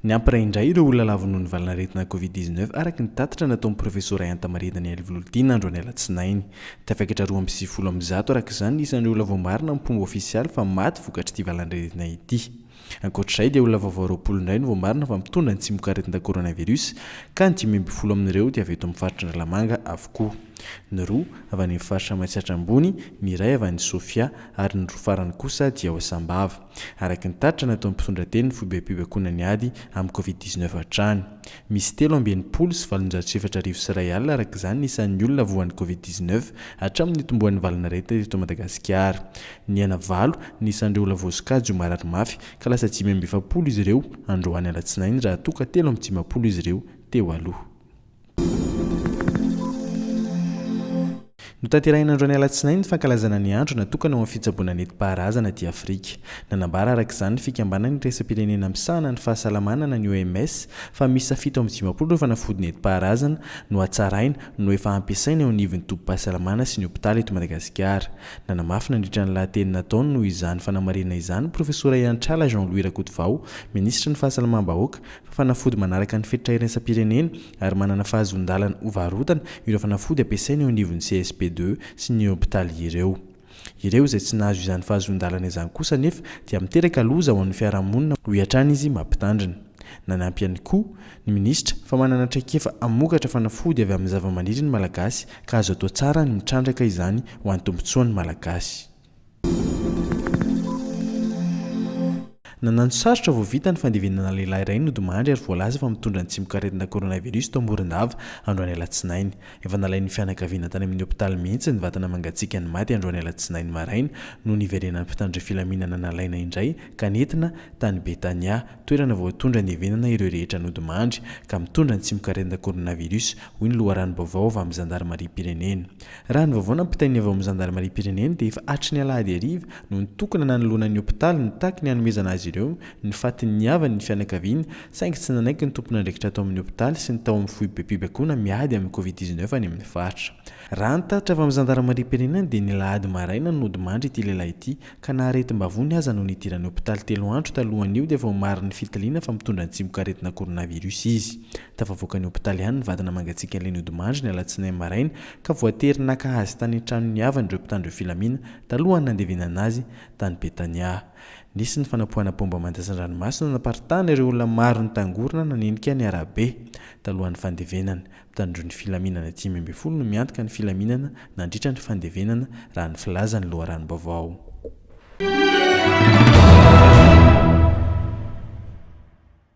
Niampy iray indray ireo olona lavo noho ny valanaretina Covid 19 araka ny tatitra nataon'ny Profesora Ihantamaria Daniel Vololtiana androany alatsinainy. Tafakatra 192 araka izany ny isan'ireo olona voamarina amin'ny fomba ofisialy fa maty vokatr'ity valanaretina ity. Ankoatra izay dia olona vaovao 20 indray no voamarina fa mitondra ny tsimokaretina coronavirus ka ny 15 amin'ireo dia avy eto amin'ny faritra Analamanga avokoa. Ny roa avy any amin'ny faritra Matsiatra Ambony, ny iray avy any Sofia ary ny roa farany kosa dia ao Sambava. araka ny tatitra nataon'ny mpitondra teny ny foibem-pibaikoana ny ady amin'ny Covid 19 hatrany. Misy 1863 alina araka izany ny isan'ny olona voan'ny Covid 19 hatramin'ny nitomboan'ny valanaretina teto Madagasikara. Nihena valo ny isan'ireo olona voasokajy ho marary mafy ka lasa 45 izy ireo androany alatsinainy raha toa ka 53 izy ireo teo aloha. Notanterahina androany alatsinainy ny fankalazana ny andro natokana ho amin'ny fitsaboana nentim-paharazana aty Afrika. Nanambara araka izany ny fikambanana iraisam-pirenena misahana ny fahasalamana na ny OMS fa miisa 57 ireo fanafody nentim-paharazana nohatsaraina no efa ampiasaina eo anivon'ny tobim-pahasalamana sy ny hopitaly eto Madagasikara. Nanamafy nandritra ny lahateny nataony noho izany fanamarihana izany ny Profesora Iantrala Jean Louis Rakotovao, minisitry ny fahasalamam-bahoaka, fa fanafody manaraka ny fetra iraisam-pirenena ary manana fahazoan-dalana hovarotana ireo fanafody ampiasaina eo anivon'ny CSP ii sy ny hopitaly ireo. Ireo izay tsy nahazo izany fahazoan-dalana izany kosa anefa dia miteraka loza ho an'ny fiarahamonina, hoy hatrany izy mampitandrina. Nanampy ihany koa ny minisitra fa manana traikefa hamokatra fanafody avy amin'ny zavamaniry ny Malagasy ka azo atao tsara ny mitrandraka izany ho an'ny tombontsoan'ny Malagasy. Nanano sarotra vao vita ny fandevenana lehilahy iray nodimandry ary voalaza fa mitondra ny tsimokaretina coronavirus tao Morondava androany alatsinainy. Efa nalain'ny fianakaviana tany amin'ny hopitaly mihitsy ny vatana mangatsiakan'ny maty androany alatsinainy maraina no niverenan'ny mpitandro filaminana nalaina indray ka nentina tany Betania, toerana voatondra handevenana ireo rehetra nodimandry ka mitondra ny tsimokaretina coronavirus, hoy ny loharanom-baovao avy amin'ny zandarimariam-pirenena. Raha ny vaovao nampitain'ny avy ao amin'ny zandarimariam-pirenena dia efa hatry ny alahady hariva no nitokona nanoloana ny hopitaly nitaky ny hanomezana azy ireo ny fatin'ny havany ny fianakaviany saingy tsy nanaiky ny tompon'andraikitra tao amin'ny hopitaly sy ny tao amin'ny foibem-pibaikoana miady amin'ny covid 19 any amin'ny faritra. Raha ny tatitra avy amin'ny zandarimariam-pirenena dia ny alahady maraina no nodimandry ity lehilahy ity ka na aretim-bavony aza no nidirany hopitaly telo andro talohan'io dia voamarin'ny fitiliana fa mitondra ny tsimokaretina coronavirus izy. Tafavoaka ny hopitaly ihany ny vadina mangatsiakan'ilay nodimandry ny alatsinainy maraina ka voatery naka azy tany an-tranon'ny havany ireo mpitandro filamina talohan'ny nandevenana azy tany Betania. Nisy ny fanapoahana baomba mandatsa-dranomaso nanaparitahana ireo olona maro nitangorona nanenika ny arabe talohan'ny fandevenana. Mpitandro ny filaminana 15 no miantoka ny filaminana nandritra ny fandevenana raha ny filazan'ny loharanom-baovao.